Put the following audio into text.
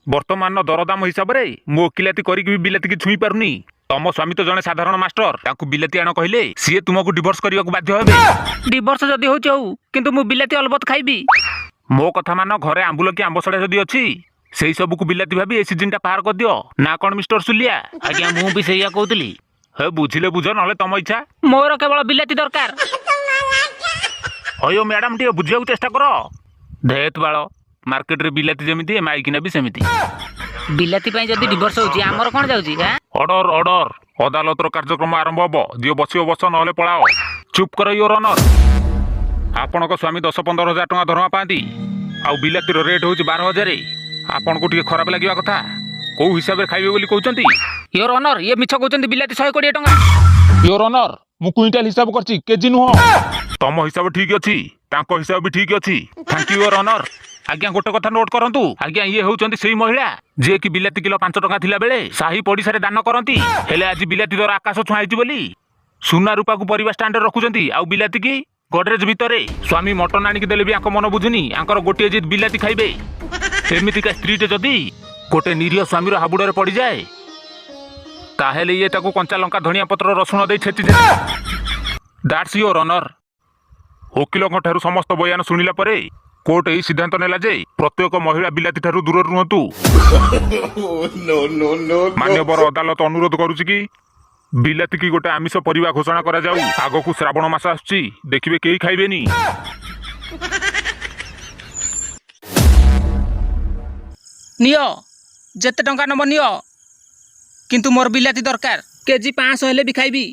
ବର୍ତ୍ତମାନର ଦରଦାମ ହିସାବରେ ମୁଁ ଓକିଲାତି କରିକି ବି ବିଲାତିକି ଛୁଇଁ ପାରୁନି। ତମ ସ୍ୱାମୀ ତ ଜଣେ ସାଧାରଣ ମାଷ୍ଟର, ତାଙ୍କୁ ବିଲାତି ଆଣ କହିଲେ ସିଏ ତୁମକୁ ଡିଭୋର୍ସ କରିବାକୁ ବାଧ୍ୟ ହେବେ। ଡିଭୋର୍ସ ଯଦି ହଉଛି ହଉ, କିନ୍ତୁ ମୁଁ ବିଲାତି ଅଲବତ ଖାଇବି। ମୋ କଥା ମାନ, ଘରେ ଆମ୍ବୁଲ କି ଆମ୍ବ ସଡ଼ା ଯଦି ଅଛି, ସେଇ ସବୁକୁ ବିଲାତି ଭାବି ଏ ସିଜିନଟା ପାର କରିଦିଅ। ନା କଣ ମିଷ୍ଟର ସୁଲିଆ? ଆଜ୍ଞା, ମୁଁ ବି ସେଇଆ କହୁଥିଲି। ହେ, ବୁଝିଲେ ବୁଝ, ନହେଲେ ତମ ଇଚ୍ଛା। ମୋର କେବଳ ବିଲାତି ଦରକାର। ହଇଓ ମ୍ୟାଡାମ, ଟିକେ ବୁଝିବାକୁ ଚେଷ୍ଟା କର। ଧେତ୍ ବାଳ, ମାର୍କେଟରେ ବିଲାତି ଯେମିତି, ଏ ମାଇକିନା ବି ସେମିତି। ବିଲାତି ପାଇଁ ଯଦି ଡିଭୋର୍ସ ହଉଛି, ଆମର କଣ ଯାଉଛି? ଆଁ? ଅର୍ଡର ଅର୍ଡର, ଅଦାଲତର କାର୍ଯ୍ୟକ୍ରମ ଆରମ୍ଭ ହବ। ଯିଏ ବସିବ ବସ, ନହେଲେ ପଳାଅ। ଚୁପ୍ କର your honour. ଆପଣଙ୍କ ସ୍ୱାମୀ 10-15 ହଜାର ଟଙ୍କା ଦରମା ପାଆନ୍ତି, ଆଉ ବିଲାତିର ରେଟ୍ ହେଉଛି 12,000। ଆପଣଙ୍କୁ ଟିକେ ଖରାପ ଲାଗିବା କଥା। କୋଉ ହିସାବରେ ଖାଇବେ ବୋଲି କହୁଛନ୍ତି? Your honour, ଇଏ ମିଛ କହୁଛନ୍ତି। ବିଲାତି 120 ଟଙ୍କା। Your honour, ମୁଁ କୁଇଣ୍ଟାଲ ହିସାବ କରିଛି, କେଜି ନୁହଁ। ତମ ହିସାବ ଠିକ ଅଛି, ତାଙ୍କ ହିସାବ ବି ଠିକ ଅଛି। Thank you your honour. ଆଜ୍ଞା, ଗୋଟେ କଥା ନୋଟ୍ କରନ୍ତୁ ଆଜ୍ଞା, ଇଏ ହେଉଛନ୍ତି ସେଇ ମହିଳା ଯିଏକି ବିଲାତି କିଲୋ 5 ଟଙ୍କା ଥିଲା ବେଳେ ସାହି ପଡ଼ିଶାରେ ଦାନ କରନ୍ତି। ହେଲେ ଆଜି ବିଲାତି ଦର ଆକାଶ ଛୁଆଁ ହେଇଛି ବୋଲି ସୁନା ରୂପାକୁ ପରିବା ଷ୍ଟାଣ୍ଡରେ ରଖୁଛନ୍ତି, ଆଉ ବିଲାତି କି ଗଡରେଜ ଭିତରେ। ସ୍ୱାମୀ ମଟନ ଆଣିକି ଦେଲେ ବି ଆଙ୍କ ମନ ବୁଝୁନି। ଆଙ୍କର ଗୋଟିଏ ଜିଦ୍, ବିଲାତି ଖାଇବେ। ଏମିତିକା ସ୍ତ୍ରୀଟେ ଯଦି ଗୋଟେ ନିରୀହ ସ୍ୱାମୀର ହାବୁଡ଼ରେ ପଡ଼ିଯାଏ, ତାହେଲେ ଇଏ ତାକୁ କଞ୍ଚା ଲଙ୍କା, ଧନିଆ ପତ୍ର, ରସୁଣ ଦେଇ ଛେଚି। That's your honour. ଓକିଲଙ୍କ ଠାରୁ ସମସ୍ତ ବୟାନ ଶୁଣିଲା ପରେ କୋର୍ଟ ଏହି ସିଦ୍ଧାନ୍ତ ନେଲା ଯେ ପ୍ରତ୍ୟେକ ମହିଳା ବିଲାତି ଠାରୁ ଦୂରରେ ରୁହନ୍ତୁ। No, no, no, no. ମାନ୍ୟବର ଅଦାଲତ ଅନୁରୋଧ କରୁଛି କି ବିଲାତିକି ଗୋଟେ ଆମିଷ ପରିବା ଘୋଷଣା କରାଯାଉ। ଆଗକୁ ଶ୍ରାବଣ ମାସ ଆସୁଛି, ଦେଖିବେ କେହି ଖାଇବେନି। ନିଅ, ଯେତେ ଟଙ୍କା ନବ ନିଅ, କିନ୍ତୁ ମୋର ବିଲାତି ଦରକାର। କେଜି 500 ହେଲେ ବି ଖାଇବି।